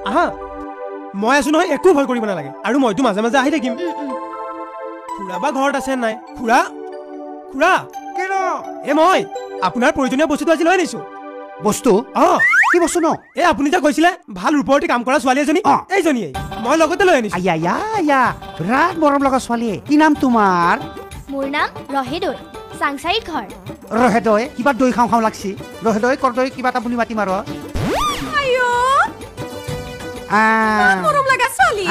আহা, মই আছো নহয়, একো ভয় কৰিব নালাগে। আৰু মইতো মাজে মাজে আহি থাকিম। খুৰা বা ঘৰত আছে নাই? খুৰা, খুৰা, এ মই আপোনাৰ প্ৰয়োজনীয় বস্তুটো আজি লৈ আনিছো। বস্তু? অ। কি বস্তু ন? এ আপুনি যে কৈছিলে ভাল ৰূপৱতী কাম কৰা ছোৱালী এজনী, এইজনীয়ে, মই লগতে লৈ আনিছো। আয়া আয়া, বিৰাট মৰম লগা ছোৱালীয়ে। কি নাম তোমাৰ? মোৰ নাম ৰহেদৈ, চাংচাৰিত ঘৰ। ৰহেদৈ, কিবা দৈ খাওঁ খাওঁ লাগছি। ৰহেদৈ কৰদৈ কিবা এটা বুলি মাতিম আৰু। মৰম লগা ছোৱালী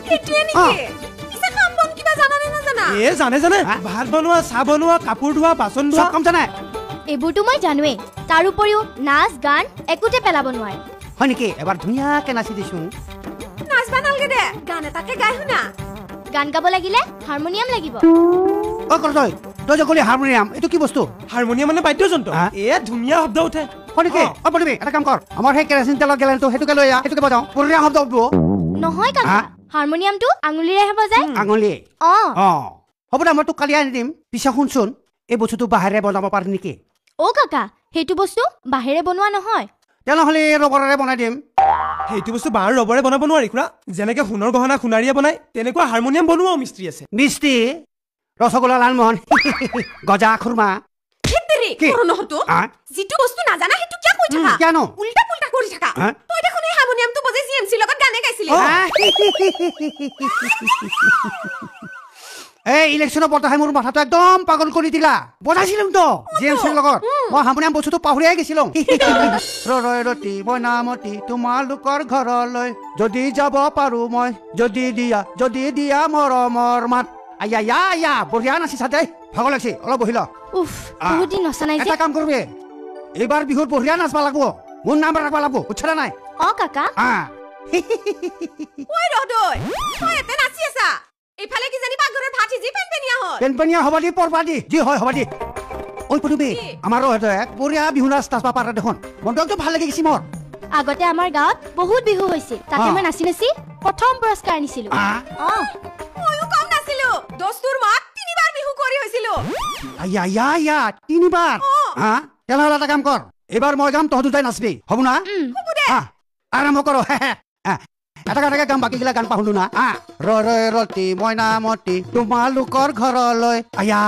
সেইটোৱে নেকি? পিছে কাম বন কিবা জানানে নাজানা? এ জানে জানে, ভাত বনোৱা, চাহ বনোৱা, কাপোৰ ধোৱা, বাচন ধোৱা, চব কাম জানে। এইবোৰতো মই জানোৱেই, তাৰ উপৰিও নাচ গান একোতে পেলাব নোৱাৰে। হয় নেকি? এবাৰ ধুনীয়াকে নাচি দিছোন। নাচবা নালগে দে, গান এটাকে গাই শুনা। গান গাব লাগিলে হাৰমনিয়াম লাগিব। অ কৰদৈ, তই যে ক'লি হাৰমনিয়াম, এইটো কি বস্তু? হাৰমনিয়াম মানে বাদ্যযন্ত্ৰ, এ ধুনীয়া শব্দ উঠে। হয় নেকি? অ পদুমি, এটা কাম কৰ, আমাৰ সেই কেৰাচিন তেলৰ গেলেনটো সেইটোকে লৈ আহ, সেইটোকে বজাওঁ, বঢ়িয়া শব্দ উঠব। নহয় কাকা, হাৰমনিয়ামটো আঙুলিৰেহে বজায়। আঙুলি? অ। অ হ'ব দে, মই তোক কালি আনি দিম। পিছে শুনচোন, এই বস্তুটো বাঁহেৰে বনাব পাৰি নেকি? অ কাকা, সেইটো বস্তু বাঁহেৰে বনোৱা নহয়। তেনেহ'লে ৰবৰেৰে বনাই দিম। সেইটো বস্তু বাঁহৰ ৰবৰে বনাব নোৱাৰি খুৰা। যেনেকে সোণৰ গহনা সোণাৰীয়ে বনায়, তেনেকুৱা হাৰমনিয়াম বনোৱাও মিস্ত্ৰী আছে। মিস্ত্ৰী? ৰসগোল্লা, লালমোহন, গজা, খুৰমা। যিটো বস্তু নাজানা সেইটো কিয় কৈ থাকা? কিয়নো উল্টা পুল্টা কৰি থাকা? তই দেখোন এই হাৰমনিয়ামটো বজাই জি এম চিৰ লগত গানে গাইছিলি। এই ইলেকশ্যনৰ বতাহে মোৰ মাথাটো একদম পাগল কৰি দিলা। বজাইছিলো তো জি এম চিৰ লগত, মই হাৰমনিয়াম বস্তুটো পাহৰিয়াই গৈছিলো। ৰৈ ৰতি মইনামতী তোমালোকৰ ঘৰলৈ যদি যাব পাৰো মই, যদি দিয়া, যদি দিয়া মৰমৰ মাত। আয়া আয়া আয়া, বঢ়িয়া নাচিছা দেই, ভাগৰ লাগছি, অলপ বহি ল। উফ, বহুত দিন নচা নাই যে। এটা কাম কৰবি, এইবাৰ বিহুত বঢ়িয়া নাচবা লাগব, মোৰ নাম ৰাখবা লাগব, বুজছা নাই? অ কাকা। ঐ ৰহদৈ, তই এতে নাচি আছা, এইফালে কিজানি পাকঘৰত ভাত সিজি পেনপেনীয়া হ'ল। পেনপেনীয়া হ'ব দি, পৰবা দি, যি হয় হ'ব দি। ঐ পদুমি, আমাৰ ৰহদৈ বঢ়িয়া বিহু নাচ নাচবা পাৰে দেখোন, মনটো একদম ভাল লাগি গৈছে মোৰ। আগতে আমাৰ গাঁৱত বহুত বিহু হৈছিল, তাতে মই নাচি নাচি প্ৰথম পুৰস্কাৰ আনিছিলো। অ ময়ো কম নাছিলো, দস্তুৰ মত তিনিবাৰ বিহু কৰি হৈছিলো। আয়া আয়া আয়া, তিনিবাৰ? হা, তেনেহ'লে এটা কাম কৰ, এইবাৰ মই গাম, তহঁত দুটাই নাচবি, হ'ব না? হ'ব দে। আৰম্ভ কৰ। এটা এটাকে গাম, বাকীগিলা গান পাহলো না। ৰৈ ৰতি মইনামতী তোমালোকৰ ঘৰলৈ, আয়া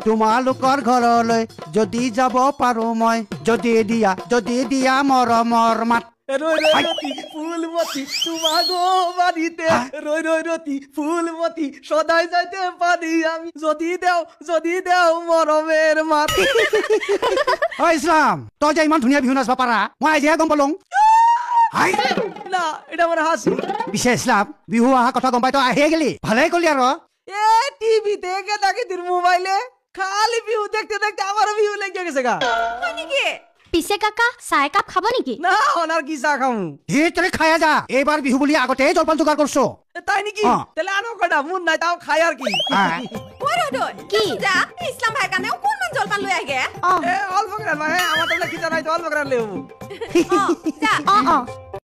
তোমালোকৰ ঘৰলৈ যদি যাব পাৰো মই, যদি দিয়া, যদি দিয়া মৰমৰ মাত। রই রই রতি ফুলমতি তোমাগো বাড়িতে, রই রই রতি ফুলমতি সদাই যাইতে পারি আমি, যদি দেও, যদি দেও মরমের মাত। ঐ ইছলাম, তই যে ইমান ধুনীয়া বিহু নাচবা পাৰা, মই আজিহে গম পালো। না, এটা আমার হাসি। পিছে ইছলাম, বিহু অহা কথা গম পাই তই আহিয়ে গেলি, ভালেই কলি আৰু। এ টিভিতে গেদা গেদির মোবাইলে খালি বিহু দেখতে দেখতে আমারও বিহু লেগে গেছে গা। হয় নেকি? পিছে কাকা, চাহ একাপ খাব নেকি? না, ওনার কি চাহ খামু? তই খায়া যা, এইবাৰ বিহু বুলি আগতে জলপান যোগাৰ কৰছো। তাই নেকি? তাহলে আনো কটা, মোৰ নাই তাও খাই আৰ কি। ঐ ৰহদৈ, কি? যা, ইছলাম ভাইৰ কাৰণে অকণমান জলপান লৈ আহগে। অ। এ অল্প করে আনবা, হ্যাঁ, আমার তো খিচা নাই তো অল্প করে আনলে হবো। যা। অ অ।